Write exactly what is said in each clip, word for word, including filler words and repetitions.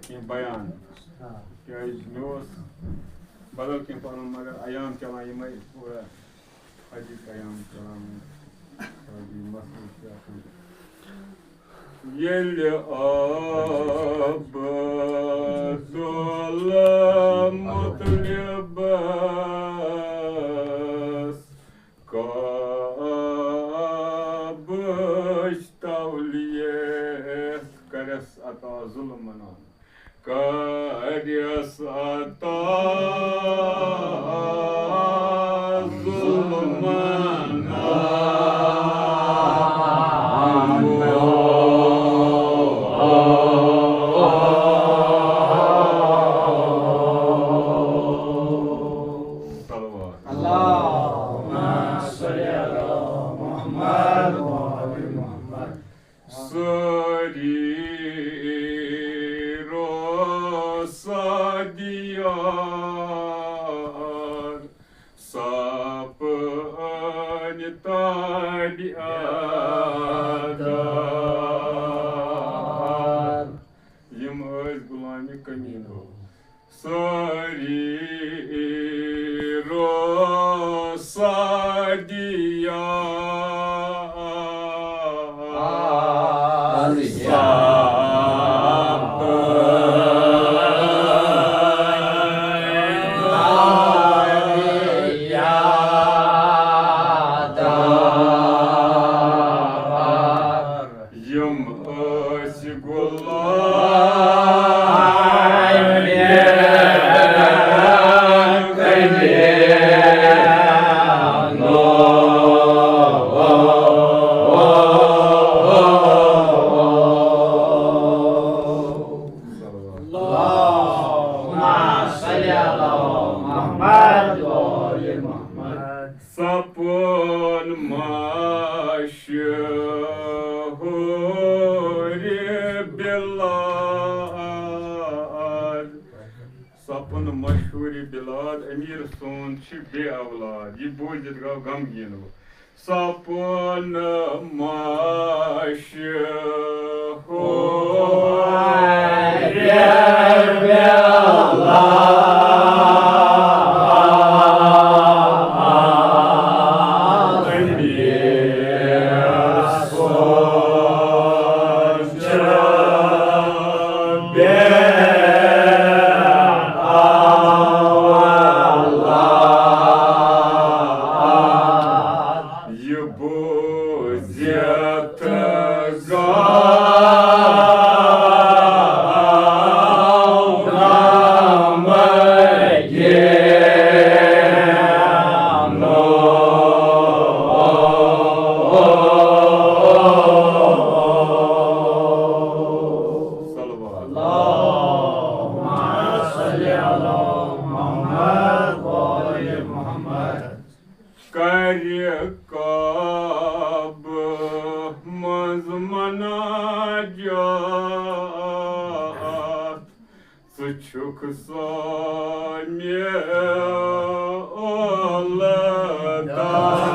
کینٛہہ بیان، کیٛازِ مےٚ اوس بدل کینٛہہ پَرُن، مگر ایام چلان یِمَے پوٗرٕ حدیث ایام چلان، حدیث مسلہٕ چھِ آسان۔ ییٚلہِ عبدالمطلبس کعبٕچ تولیت کَرٮ۪س عطا ظلم وَنان۔ کَرٮ۪س عطا ظلمَن صلوات۔ اللهم صل على محمد وآل محمد۔ سٲری روسا دیار سپٕنۍ تابعدار۔ یِم ٲسۍ غلامِ کمیٖنو۔ سٲری روسا دیار یِم ٲسۍ غلام اللهم صل على محمد وآل محمد۔ سپُن مشہوٗر بِلاد۔ سپُن مشہوٗر بِلاد، أمیٖر سون چھُ بے اولاد۔ یہِ بوٗزِتھ گوٚو غمگیٖن۔ سپُن مشہوٗر بِلاد۔ یہِ بوٗزِتھ گوٚو غمگیٖن۔ صلوات۔ اللهم صل على محمد وآل محمد۔ کَرِ کعبہٕ منٛز مناجات، ژٕ چھُکھ سامع اولہٕ دعوات۔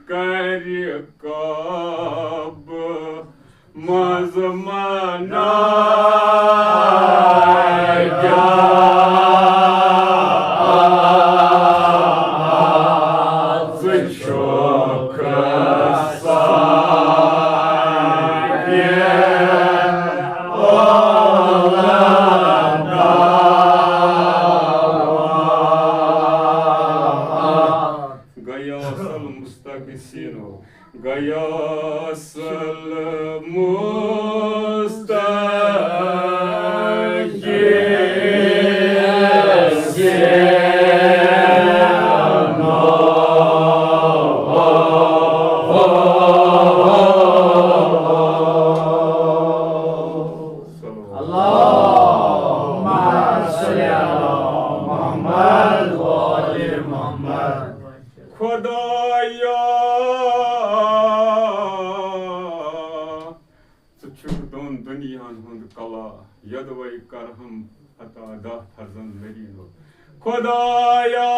کَرِ کعبہٕ منٛز مناجات، ژٕ چھُکھ سامع اولہٕ دعوات۔ غیاث المستغیثین۔ غیاث المستغیثین۔ اللهم صل على محمد وآل محمد۔ خدایا، ژٕ چھُکھ دۄن دُنیاہَن ہُنٛد کلا، یدوے کرہم عطا دہ فرزند نریٖنو۔ خدایا،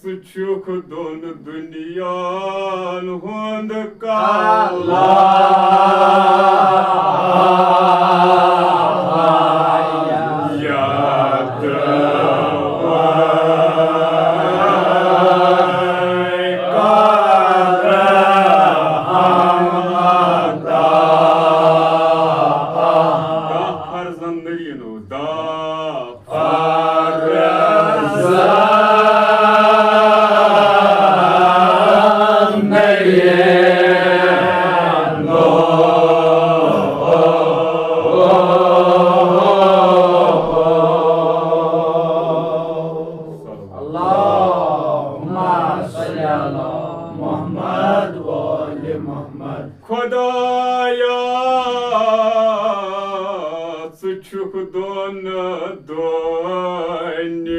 ژٕ چھُکھ دۄن دُنیاہَن ہُنٛد کلہٕ۔ یتھ وَے قدر ہم عطا۔ داہ فرزند نرینو، داہ اللهم صل على محمد وآل محمد۔ خدایا، ژٕ چھُکھ دۄن دۄنہِ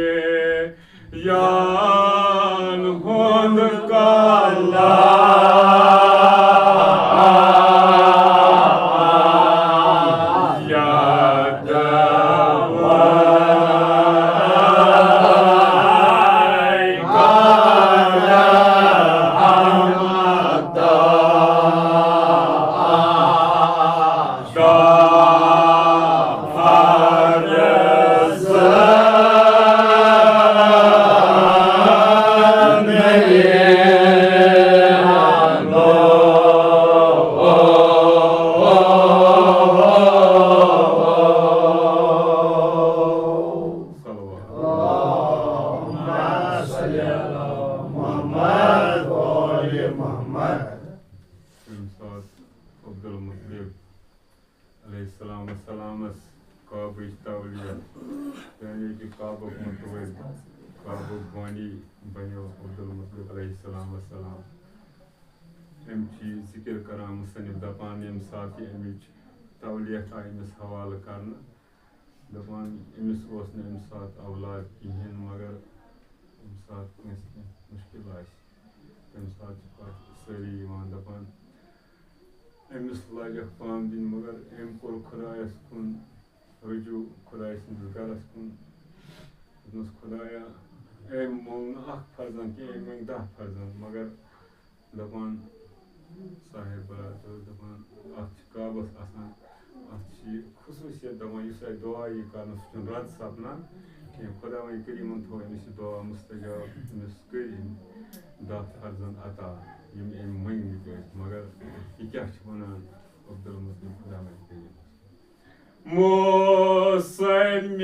یان ہُنٛد کلہٕ۔ یتھ وَے قدر ہم عطا۔ اللهم صل على محمد وآل محمد۔ تَمہِ ساتہٕ عبدالمطلب علیہ السلام السلامس کعبٕچ تولیت، یعنی کہِ کعبُک مُتوٲلۍ، کعبُک بانی بنیو عبدالمطلب علیہ السلام السلام۔ أمۍ چھِ یہِ ذِکِر کران مُصنِف دَپان، ییٚمہِ ساتہٕ یہِ اَمِچ تولیت آیہِ أمِس حوالہٕ کرنہٕ، دَپان، أمِس اوس نہٕ اَمہِ ساتہٕ اولاد کِہیٖنۍ، مگر ییٚمہِ ساتہٕ کٲنٛسہِ کینٛہہ مُشکِل آسہِ، تَمہِ ساتہٕ چھِ پَتہٕ سٲری یِوان دَپان، أمِس لاجَکھ پام دِنۍ، مگر أمۍ کوٚر خۄدایَس کُن رجوع، خۄداے سٕنٛدِس گَرَس کُن۔ دوٚپنَس، "خۄدایا، أمۍ مول نہٕ اَکھ فرزند کینٛہہ، أمۍ منٛگۍ دَہ فرزند، مگر دَپان، صاحب برات اوس دَپان، اَتھ چھِ کعبَس آسان، اَتھ چھِ یہِ خصوٗصیت دَپان، یُس اَتہِ دُعا یی کَرنہٕ، سُہ چھُنہٕ رَد سَپدان کینٛہہ۔ خۄداوَندِ کریٖمَن تھوٚو أمِس یہِ دُعا مُستجاب، أمِس کٔرۍ أمۍ دَہ فرزند عطا، یِم أمۍ مٔنٛگمٕتۍ ٲسۍ۔ مگر یہِ کیٛاہ چھِ وَنان عبدالمطلب خۄداوَندِ کریٖمَس؟" موسمِ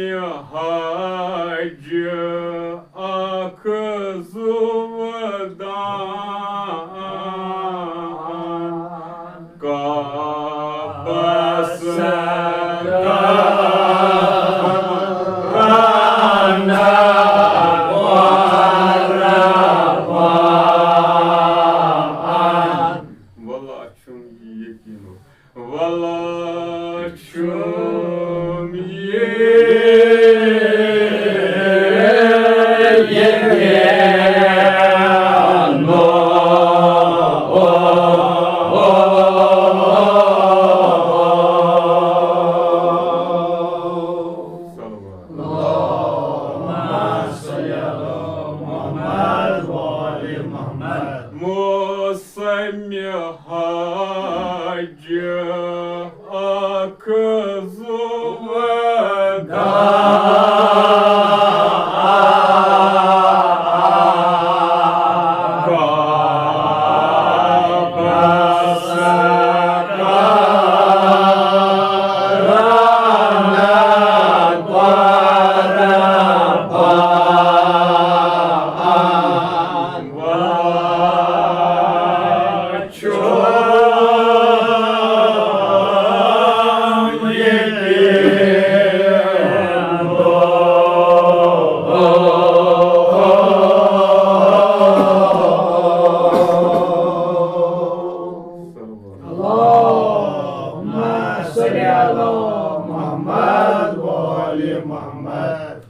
حج اکھ زُو دان کعبس قربان۔ وَلہٕ چھُم یہِ یقیٖن، وَلہٕ چھُم یہِ یقیٖن۔ صلوات۔ اللهم صل على محمد وآل محمد۔ موسمِ حج اکھ زُو دان کعبس قربان۔ اللهم صل على محمد وآل محمد۔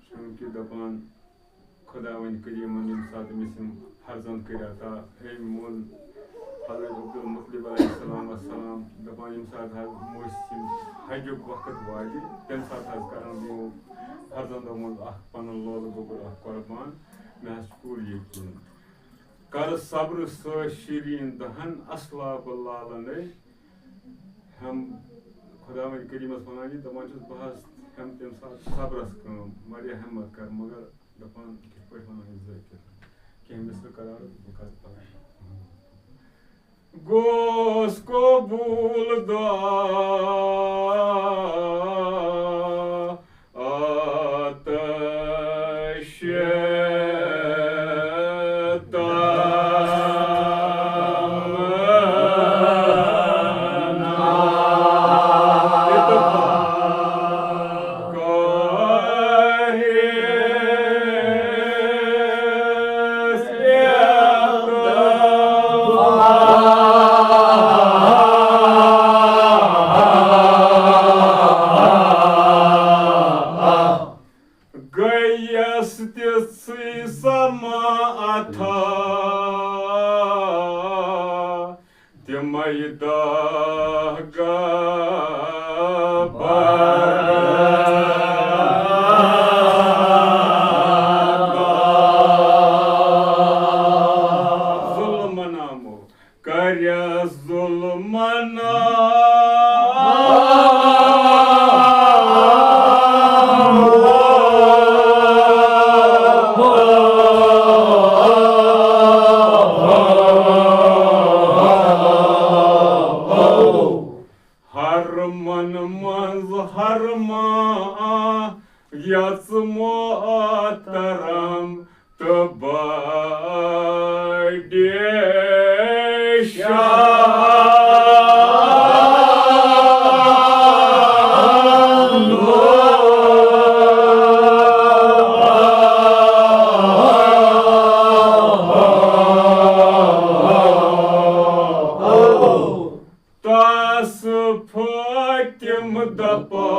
چوٗنٛکہِ دَپان، خۄداوندِ کریٖمن ییٚمہِ ساتہٕ أمِس یِم فرزند کٔرۍ عطا، أمۍ ووٚن حضرت عبدالمطلب علیہ السلام السلام، دَپان، ییٚمہِ ساتہٕ حظ موسمِ حجُک وقت واتہِ، تَمہِ ساتہٕ حظ کرن بہٕ یِمو فرزندو منٛز اکھ پنُن لولہٕ گوٚبُر اکھ قربان۔ مےٚ حظ چھُ پوٗرٕ یقیٖن۔ کر صبر سۭتۍ شیٖریٖن دہن، اصلاب لالن ہم۔ خداوند کریمس ونان یہِ، دپان چھُس، بہٕ حظ ہٮ۪مہٕ تمہِ ساتہٕ صبرس کٲم، واریاہ ہمت کر، مگر دپان کِتھ پٲٹھۍ ونان یہِ ذٲکر؟ کینٛہہ مِثال کرٕ عرض، بہٕ کرٕ پتہٕ۔ گوس قبول دعا آتش تمنا۔ گٔیَس تِژھٕے سما اتھا، تِمے داہ گبر۔ ظلم نامو کریا ظلمن۔ حرمن منٛز حرما یژ محترم تہٕ بڑِ شان۔ تس فٲطم دپان،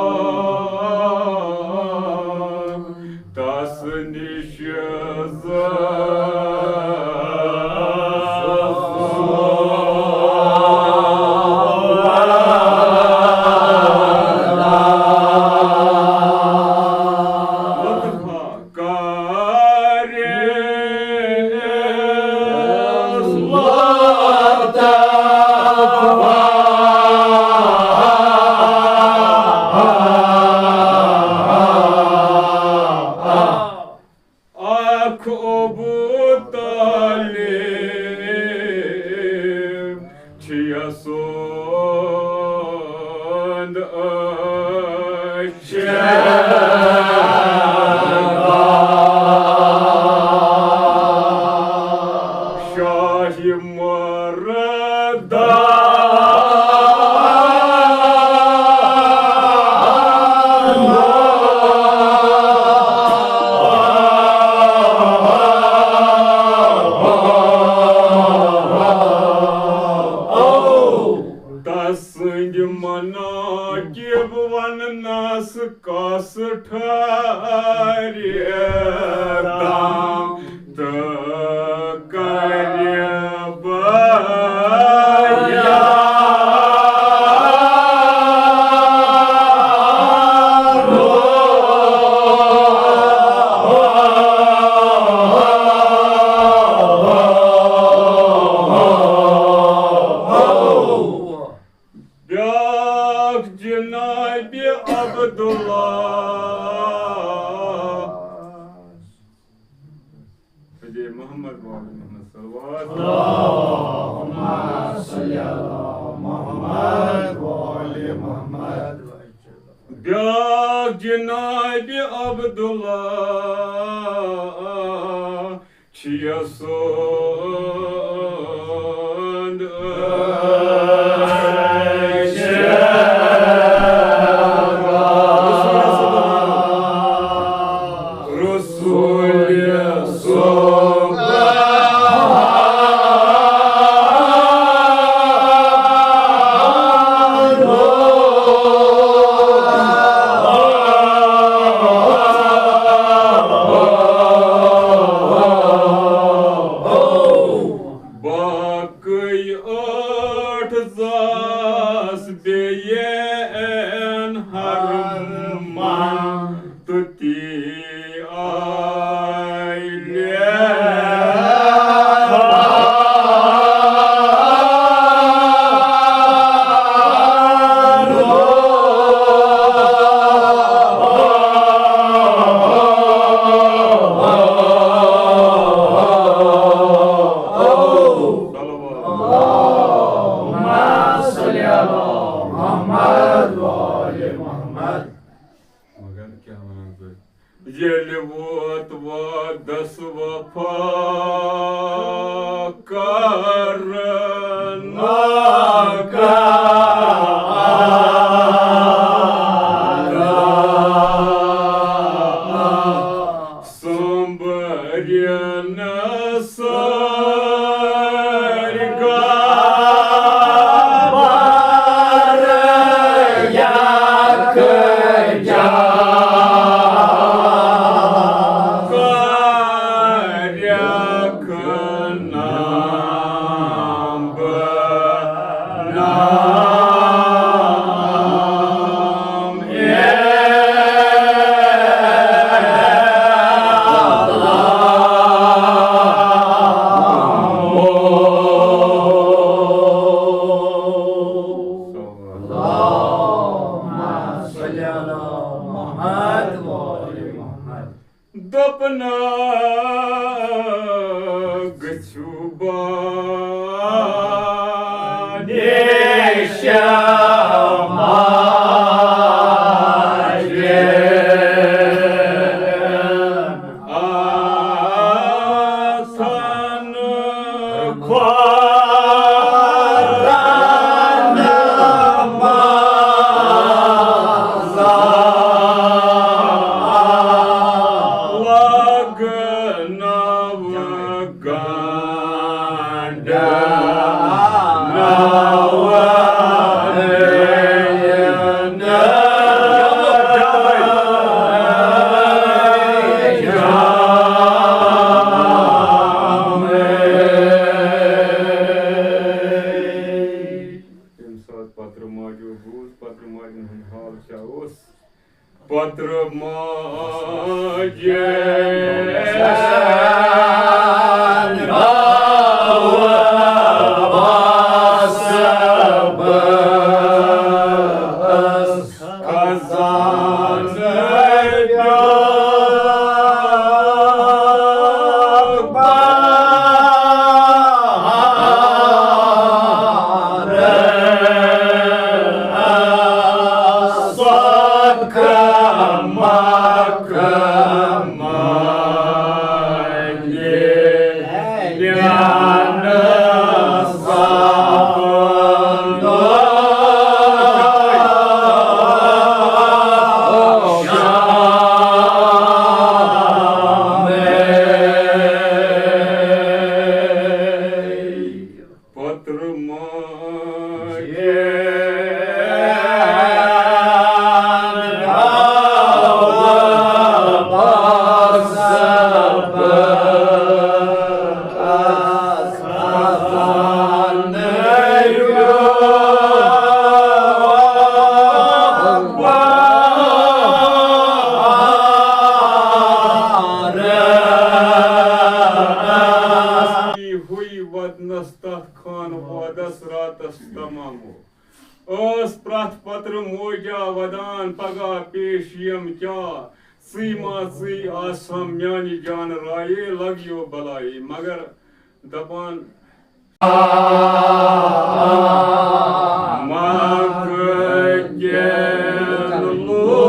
تس نِش زٕ لطفا۔ کارِ اصلاح اکھ ابو طالب چھُ یسوند أچھ۔ شاہی مردہ۔ تسٕنٛدۍ مناقب وننس کس ٹھارِ تام تہٕ کرِ بیان۔ بیاکھ جناب عبداللہ۔ حضرت محمد وآل محمد صلوات۔ اللہم صل علی محمد وآل محمد۔ بیاکھ جناب عبداللہ چھُ یسوند أچھ۔ رسول صبح۔ باقٕے ٲٹھ زاس بیٚیَن حرمن تہٕ تی آیہِ دوٚپنَکھ، گٔژھِو بانہِ شمع ییٚمہِ ساتہٕ پترٕ ماجہِ بوٗز، پترٕ ماجہِ ہُنٛد حال کیٛاہ اوس؟ پترٕ ماجہِ پترٕ ماجہِ ہُے وطنس تتھ خانوادس راتس تمامو۔ ٲس پرٛتھ پترٕ موجا ودان، پگاہ پیش یِم کیٛاہ، ژٕے ما ژٕے آسہم میانہِ جان رایے، لگیو بلایے۔ مگر دپان، مکہ کٮ۪ن لوٗکن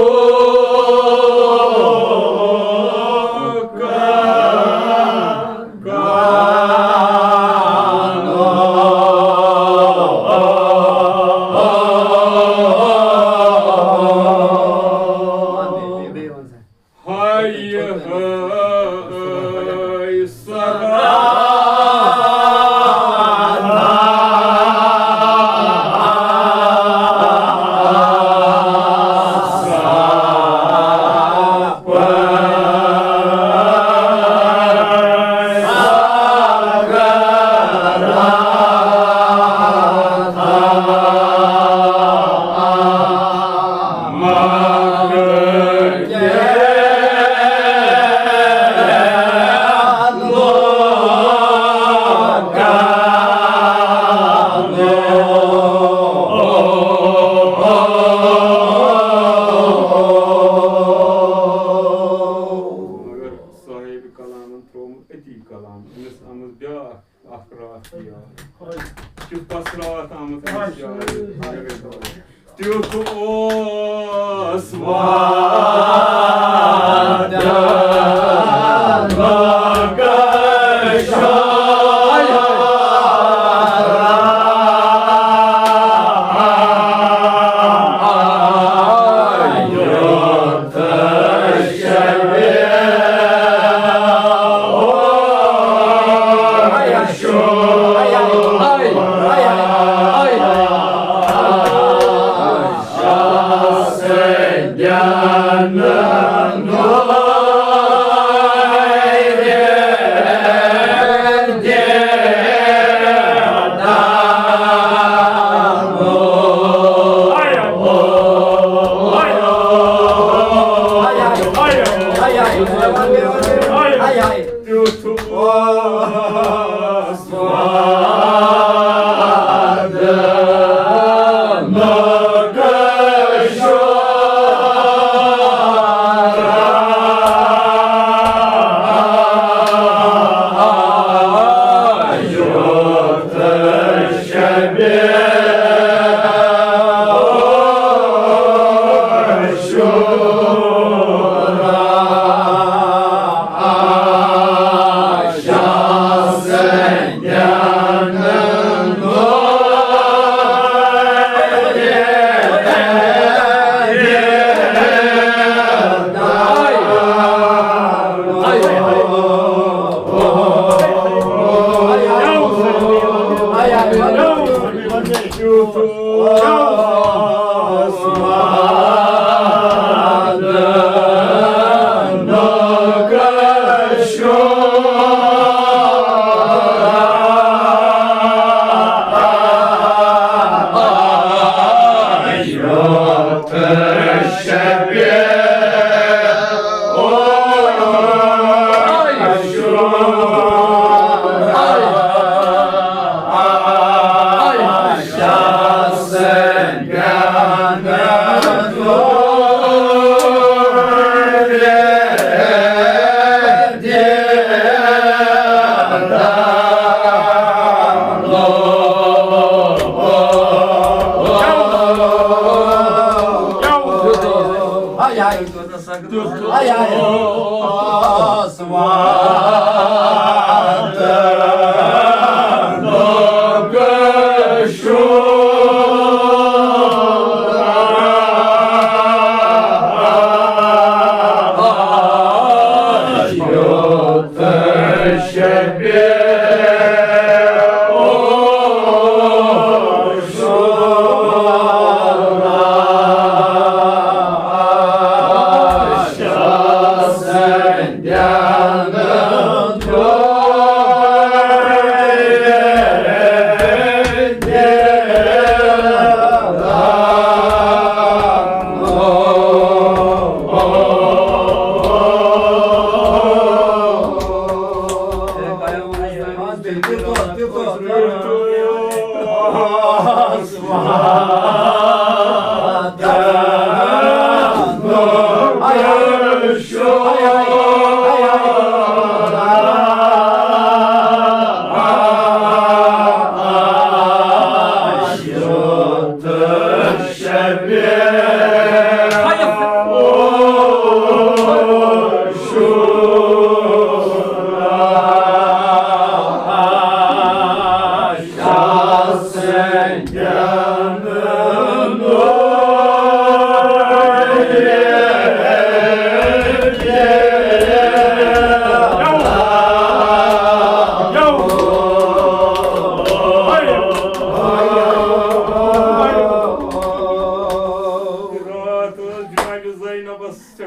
مگر صاحب کلامن ترٛوومُت أتی کلام، أمِس آمٕژ بیٛاکھ اکھ راتھ یاد۔ کیُتھ پس راتھ آمُت أمِس یاد۔ تیُتھ اوس وعدٕ مگر شاید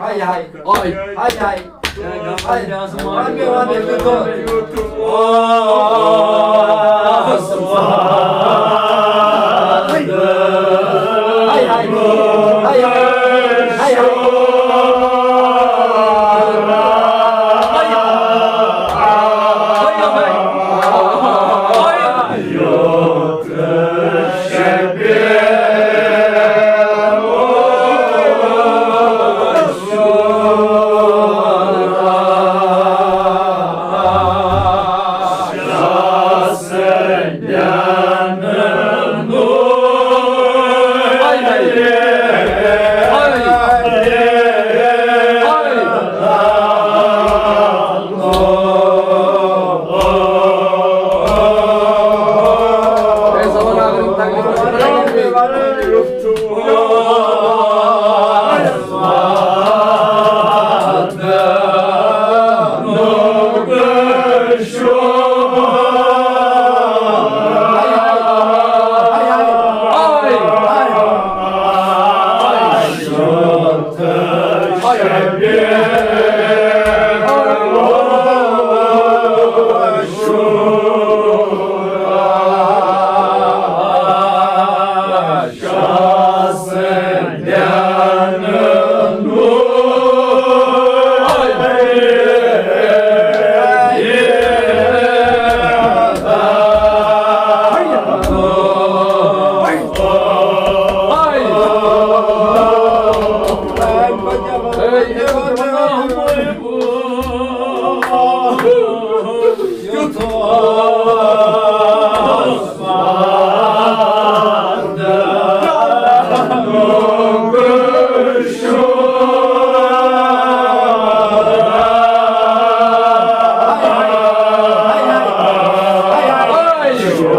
Ay, ay. Ay, ay. Ay, ay. Ay, ay. Ay, ay.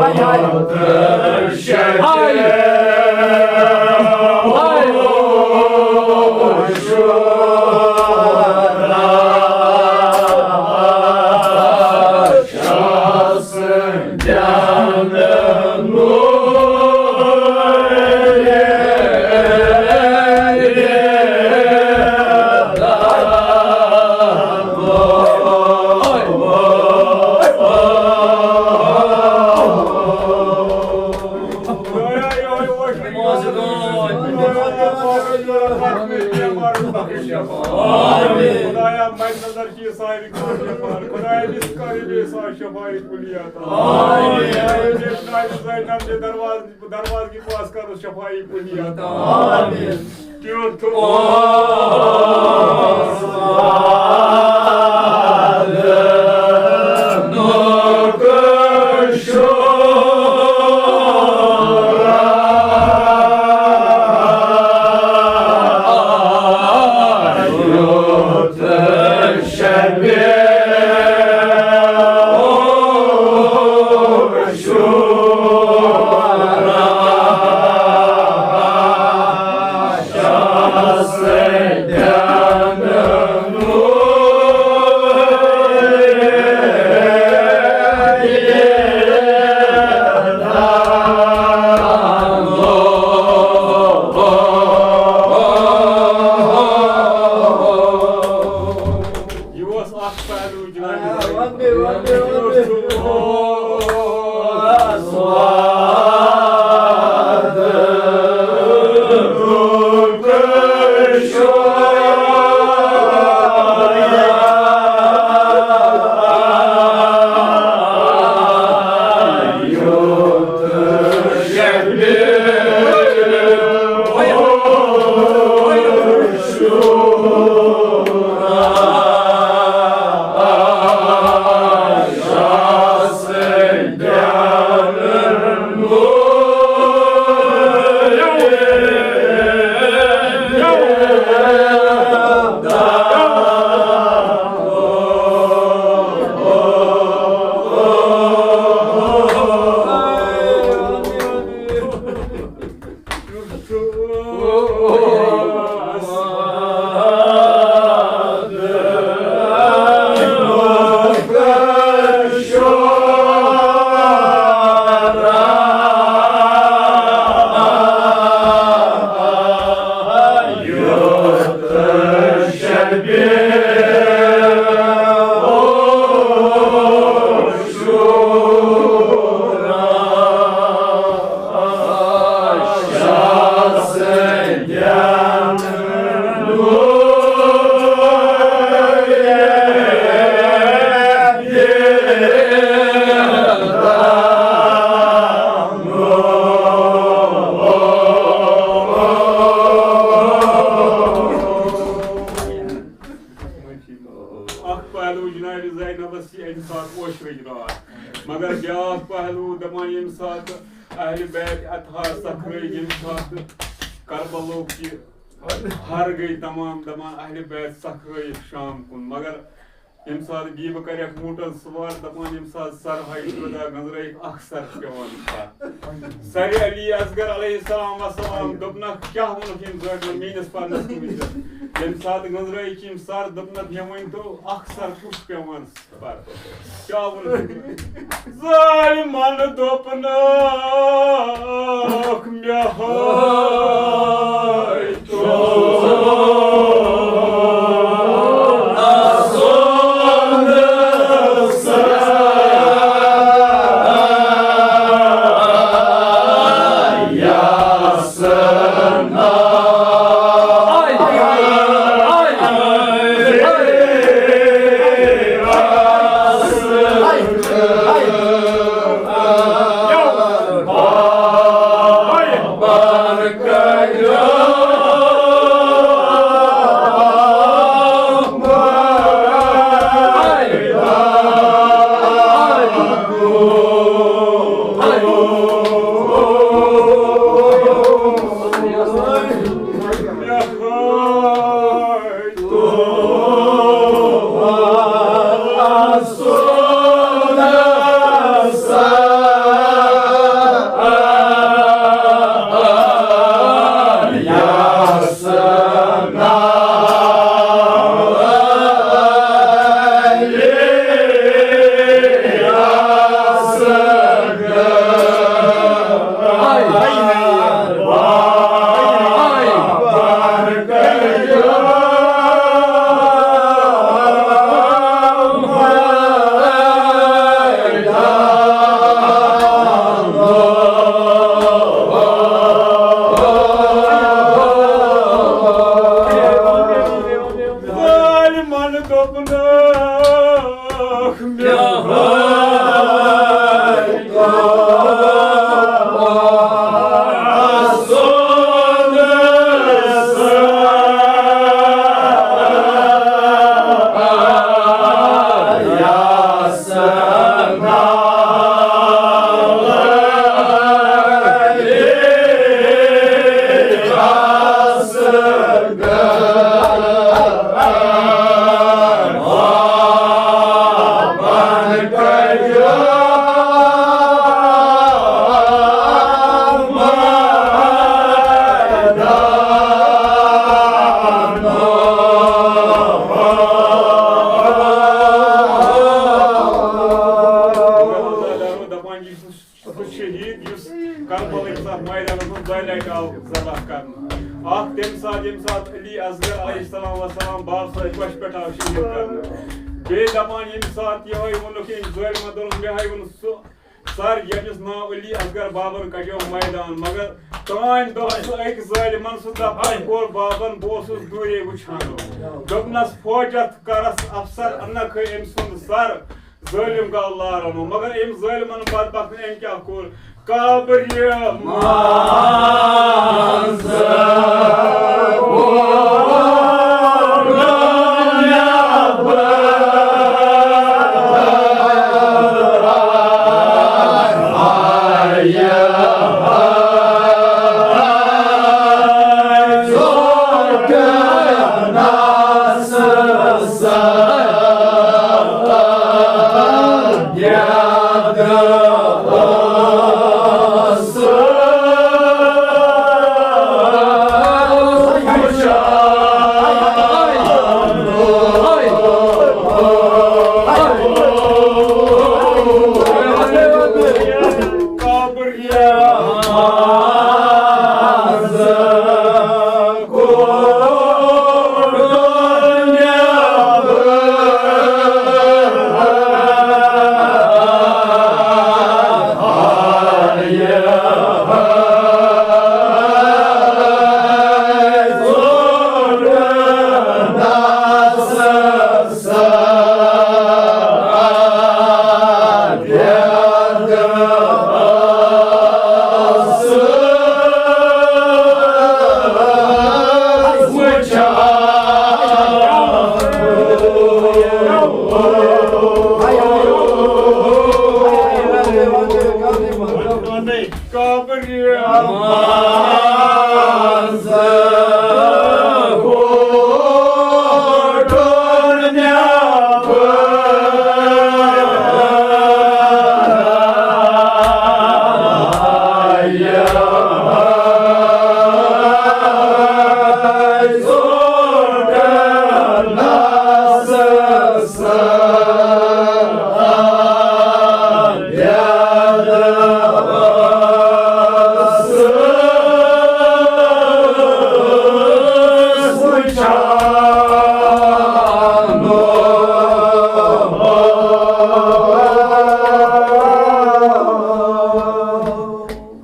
Ay, ay. Ay, ay. آمین۔ خدایا، مَدِ نظر چھِ یہِ سارے کٲم شفا۔ خدایا، أمِس کر أمِس آ شفایہِ کُلی عطا۔ آمین۔ خدایا، أمِس نانہِ زینب دِ دروازٕ، دروازٕ کہِ پاس کرُس شفایہِ کُلی عطا۔ آمین۔ تیُتھ یہِ اوس اکھ پہلو جناب۔ اکھ پہلو جناب زینبس چھِ اَمہِ ساتہٕ اوشرٕچ راتھ، مگر بیٛاکھ پہلو دپان ییٚمہِ ساتہٕ اہلِ بیت اطہار سکھرٲوۍ، ییٚمہِ ساتہٕ کربلوک یہِ ہر گٔے تمام، دپان اہلِ بیت سکھرٲوِکھ شام کُن، مگر ییٚمہِ ساتہٕ بیبہٕ کریکھ ووٗٹن سوار، دپان ییٚمہِ ساتہٕ سرہاے شہدا گٔنزرٲیِکھ، اکھ سر چھُ پٮ۪وان تتھ۔ سرِ علی اصغر علیہ السلام وسلام دوٚپنکھ، کیٛاہ ووٚنُکھ ییٚمۍ زٲوِجن میٲنِس پرنس مُتعلق؟ ییٚمہِ ساتہٕ گٔنزرٲیِکھ یِم سر، دوٚپنکھ، مےٚ ؤنۍ تو، اکھ سر کُس چھُ پٮ۪وان؟ کیٛاہ ووٚن؟ ظالمن دوٚپنکھ، مےٚ ہٲوۍ تو سُہ شہیٖد یُس کربلٕکۍ ساتہٕ مٲدانَس منٛز دۄیہِ لٹہِ آو ذبح کرنہٕ۔ اکھ تَمہِ ساتہٕ، ییٚمہِ ساتہٕ علی اصغر علیہ السلام وسلام بابہٕ سٕنٛدِ کۄچھِ پٮ۪ٹھ آو شہیٖد کرنہٕ۔ بیٚیہِ دَپان، ییٚمہِ ساتہٕ یِہوٚے ووٚنُکھ أمۍ ظٲلمَن، دوٚپُن، مےٚ ہَے ووٚن سُہ سر، ییٚمِس ناو علی اصغر بابن کڑیو مٲدان، مگر تانۍ دوٚپ سُہ أکۍ ظٲلمن، سُہ دفتر کوٚر بابن، بہٕ اوسُس دوٗرے وٕچھان۔ دوٚپنس، فوجت کرس افسر، انکھ أمۍ سُنٛد سر۔ ظٲلم گوٚو لارنو، مگر أمۍ ظٲلمن بدبختن أمۍ کیٛاہ کوٚر؟ قبرِ منٛز قبرِ منٛز کوٚڑ نٮ۪بر۔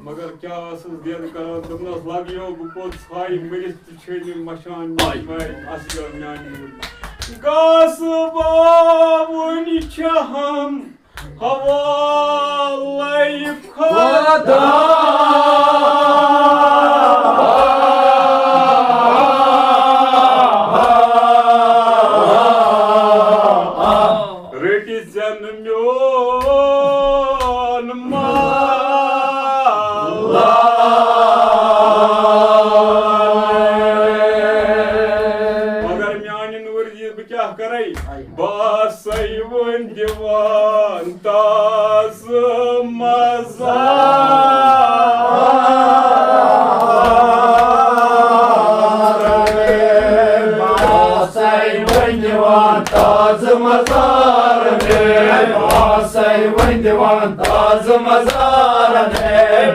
مگر کیٛاہ ٲسٕس دٮ۪د کران؟ دوٚپنَس، لَگ یو بہٕ کوٚت ژھایہِ مٔرِتھ تہِ چھے نہٕ مَچھان میٛٲنۍ ماے اَسہِ یور میٛانہِ موٗجوٗب۔ گاسہٕ باوٕنۍ چھِ ہم حوالَے خۄدا۔ رٔٹِتھ زن میون مال۔ مگر میانہِ نوٗرِ دِیِو بہٕ کیٛاہ کرے؟ بہٕ آسے وۄنۍ دِوان تازٕ مزار۔ بہٕ آسے وۄنۍ دِوان تازٕ مزار۔ بہٕ آسے وۄنۍ دِوان تازٕ مزار۔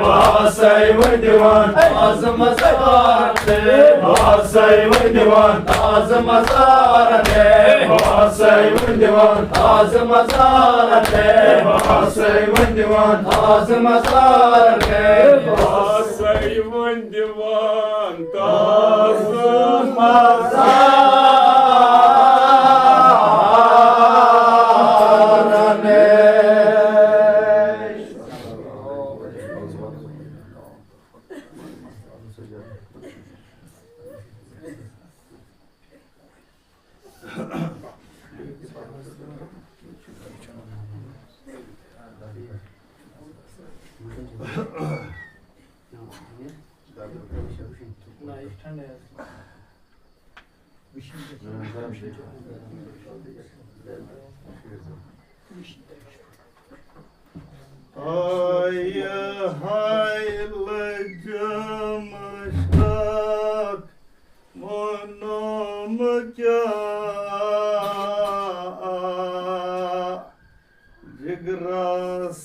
بہٕ آسے وۄنۍ دِوان تازٕ مزار۔ بہٕ آسے وۄنۍ دِوان تازٕ مزار۔ بہٕ آسے وۄنۍ دِوان تازٕ مزار۔ بہٕ آسے وۄنۍ دِوان تازٕ مزار۔ بہٕ آسے وۄنۍ دِوان تازٕ مزار۔ ہاے ہاے لجم شاک مونوم کیا جگرس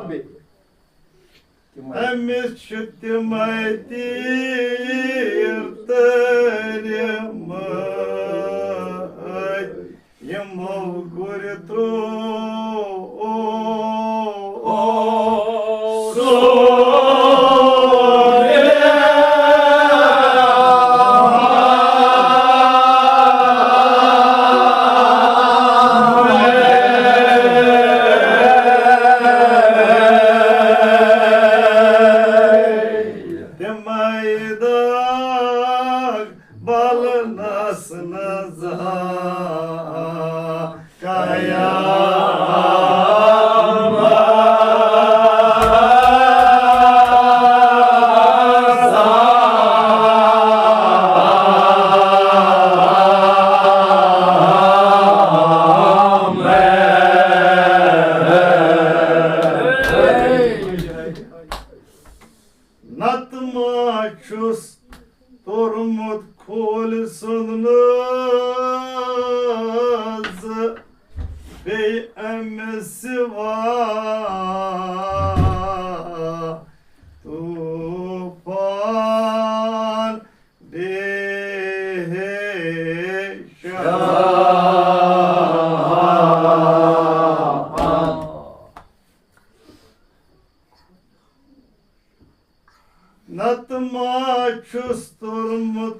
پتہٕ بیٚیہِ۔ أمِس چھِ تِمَے تیٖر تٲرۍمٕتۍ، یِمو گُرۍ ترٛوو سورُے۔ تِمَے داغ بلنس نہ زانٛہہ قیامت۔ نتہٕ ما چھُس توٚرمُت کھولہِ سُنٛد ناز بیٚیہِ اَمہِ سِوا طوفان بے شمار۔ نتہٕ ما چھُس توٚرمُت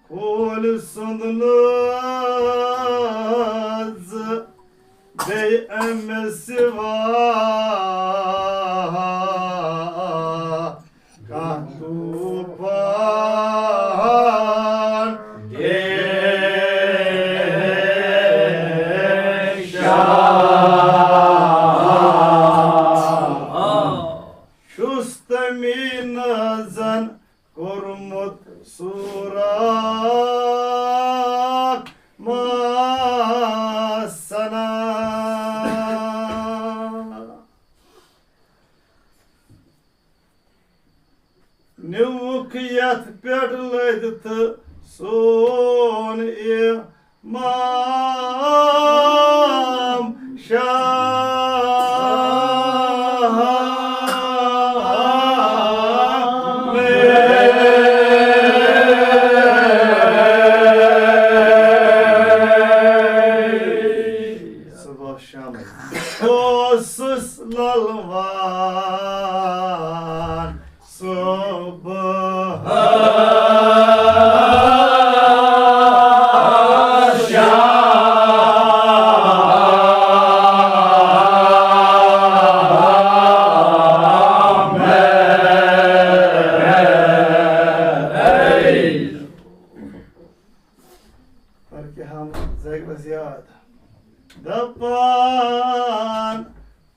کھولہِ سُنٛد ناز بیٚیہِ أمِس سوا کانٛہہ طوٗفان۔ چھُس تٔمی نہٕ زن کوٚرمُت سوٗراخ ما سنا۔ نیوٗکھ یتھ پٮ۪ٹھ لٔدۍ تہٕ سون اِمام شاہ۔ صبح شامٕے اوسُس للوان صبح شام۔ ہر کیٛاہ ہم زیگلس یاد۔ دپان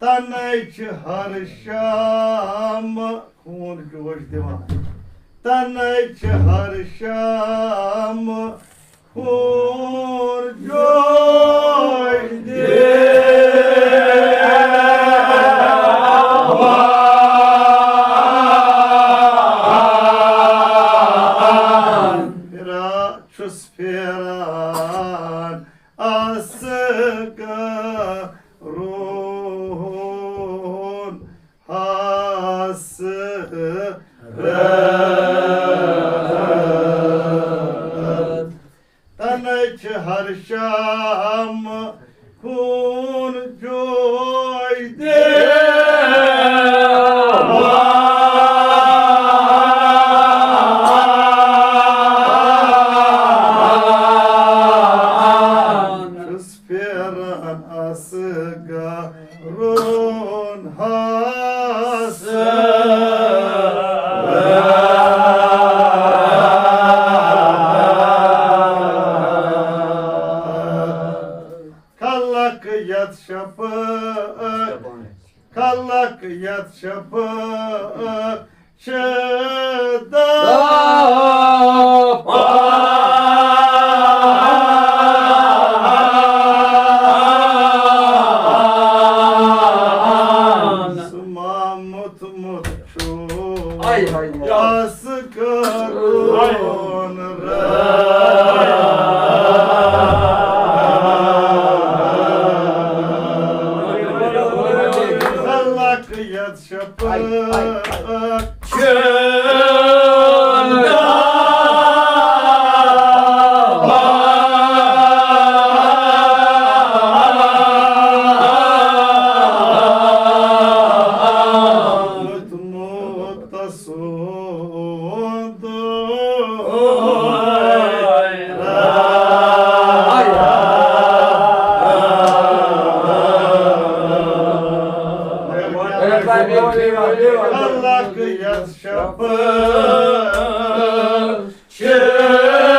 تنے چھِ ہر شام خوٗن جوش دِوان۔ تنے چھِ ہر شام خوٗن جوش دِوان۔ پھران چھُس پھران اصغرُن حسرت۔ تنے چھِ ہر شام خوٗن جوش دِوان۔ چھُس پھیران اصغرُن حسرت۔ خلق یتھ شفاعت، خلق یتھ شفاعت چھِ دپان۔ سُہ ما موٚتمُت چھُ۔ ہاے، ہاے، ہاے۔ اصغرُن رحت۔ خلق یتھ شفاعت چھِ دپان۔ موٚتمُت تسُنٛد خلق یتھ شفاعت چھِ دپان۔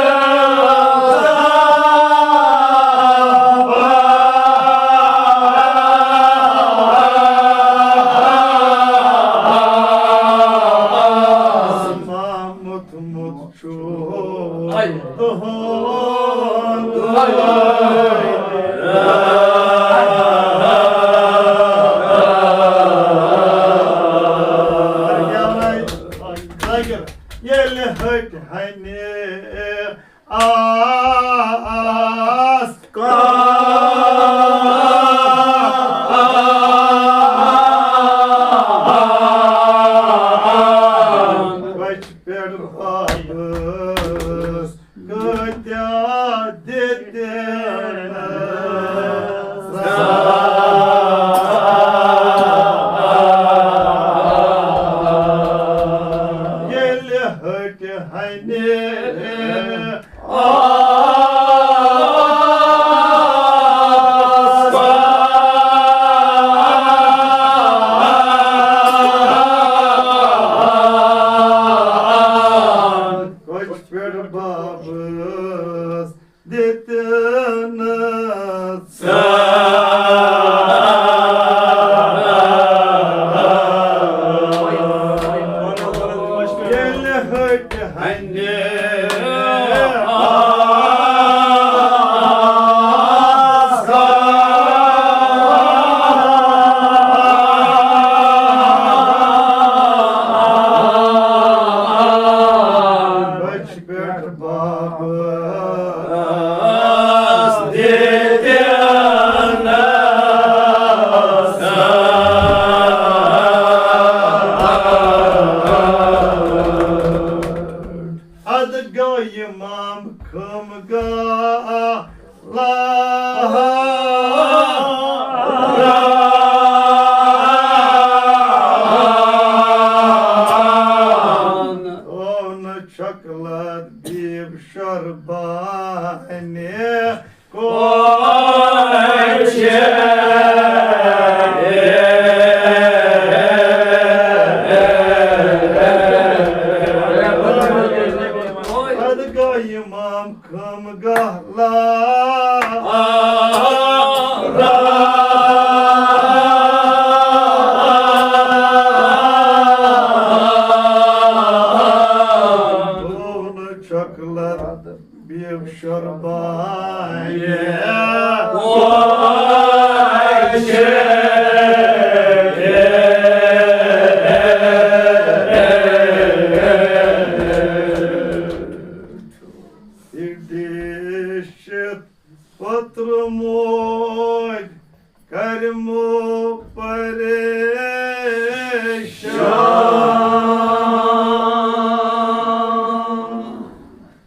موٚتمُت چھُ تُہُنٛد۔ ییٚلہِ ۂٹۍ ہنہِ بچہِ پٮ۪ٹھ بابس دِتِنس۔ ادٕ گوٚو امام خٲمگاہ لہران۔ او نہٕ چھۄکلت بیب شربانہِ کوچہِ۔ ادٕ گوٚو امام خٲمگاہ لہران۔ او نہٕ چھۄکلت بیب شربانہِ کوچہِ۔ اِڈِشِت پترٕ موج کرمو پریشان۔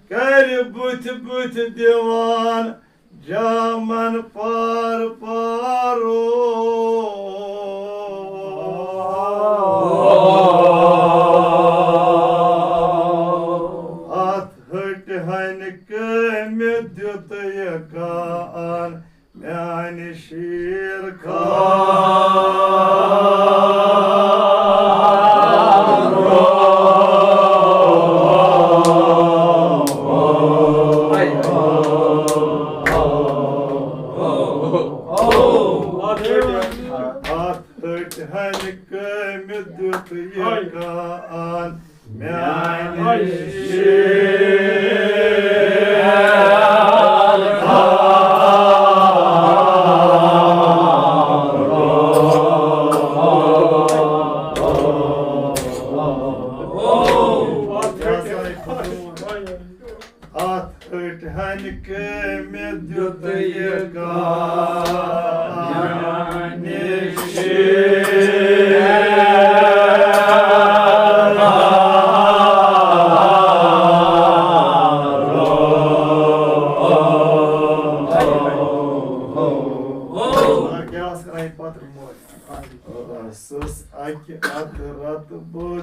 کرِ بُتھِ بُتھِ دِوان جامن پار پارو۔ اتھ ۂٹہِ ہنہِ کٲمہِ دیُت یہِ کان میانہِ شیر خان۔ اتھ ۂٹۍ ہنہِ کٲمہِ دیُت یہِ کان میانہِ شیر خان۔ اتھ ۂٹۍ ہنہِ کٲمہِ دیُت یہِ کان میانہِ شیر خان۔ کیٛاہ ٲس کران یہِ پتہٕ موج؟ ٲسٕس اکہِ اتھٕ رتہٕ بٔڑ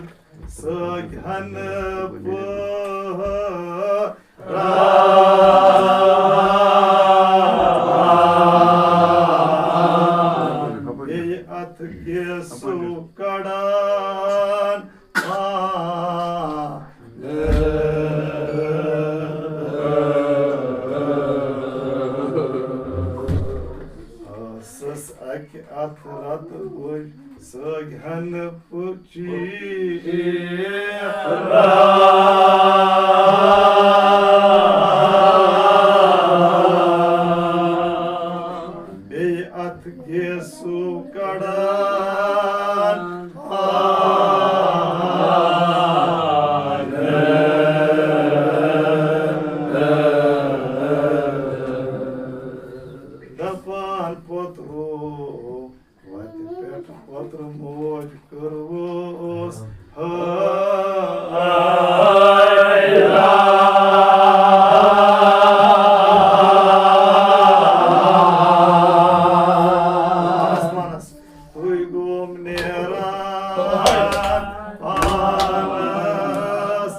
سٲگۍ ہنہٕ پٲران۔ بیٚیہِ اتھٕ گیسو کڑان۔ ٲسٕس اکہِ اتھٕ رتہٕ بٔڑ سٲگۍ ہنہٕ پٲران۔ بیٚیہِ اتھ گیسو کڑان۔ دپان پوترو وتہِ پٮ۪ٹھ پوترٕ موج کٔروس حٲران۔ آسمانس تُے گوم نیران پانس۔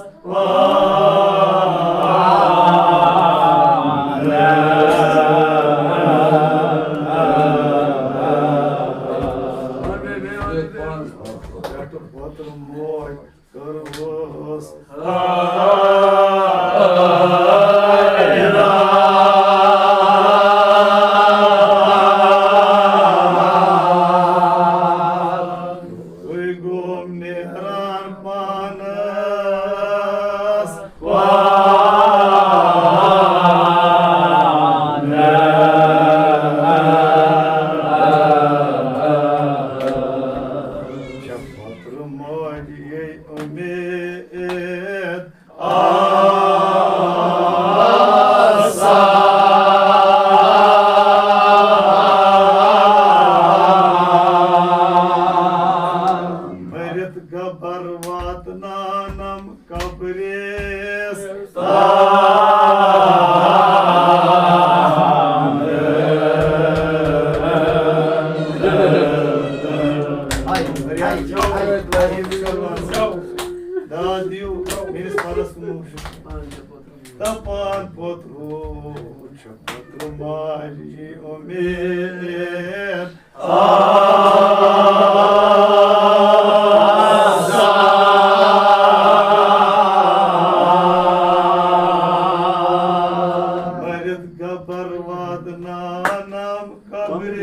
مٔرِتھ گبر واتناونم قبرِ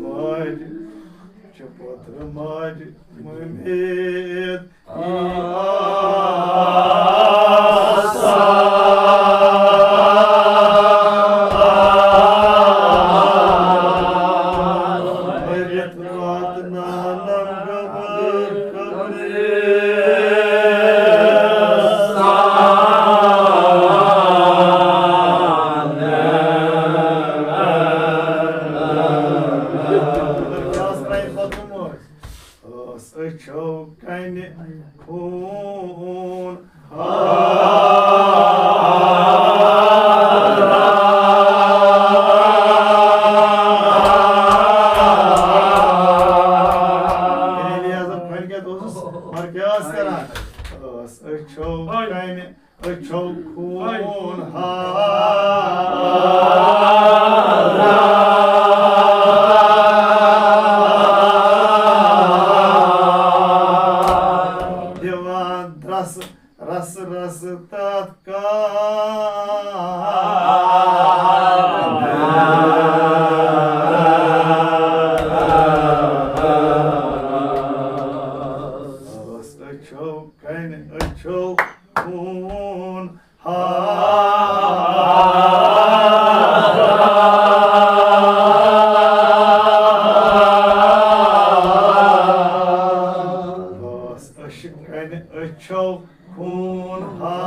ماجہِ، چھِ پوترٕ ماجہِ مٔمِتھ۔ ٲس أچھو کنہِ خوٗن۔ ییٚلہِ اعظم خان کیٛاہ اوسُس، مگر کیٛاہ ٲس کران؟ ٲس أچھو کنہِ أچھو خوٗن ہاران۔ دِوان درٛسہٕ رس رس تتھ کارنس۔ ٲس أچھو کنہِ أچھو خوٗن ہاران۔ ٲس أچھ کنہِ أچھو خوٗن ہاران۔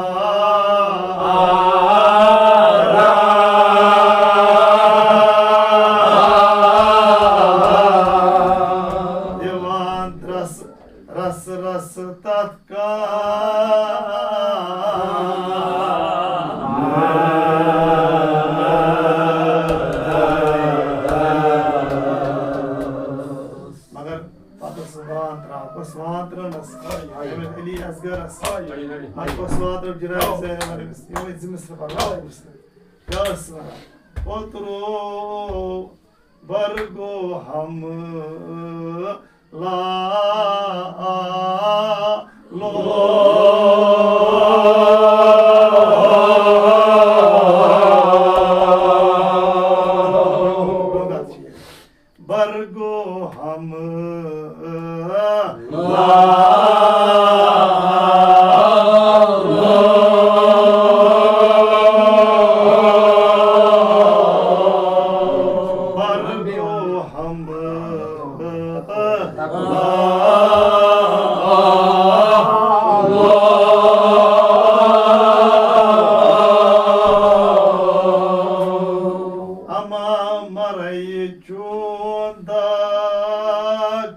دِوان درٛس رس رس تتھ کارنس۔ مگر پتہٕ اوس وان ترٛاوان، کۄس وان ترٛٲونس؟ احمد علی اصغرس۔ پتہٕ کۄس وان ترٛٲو؟ جناب زینب علیہس۔ یِمے زٕ مصرٕ پرو۔ کیٛاہ ٲس ونان؟ اوترو برگو ہم لا لو۔ برگو ہم برگو ہم اما مرئی چون داغ۔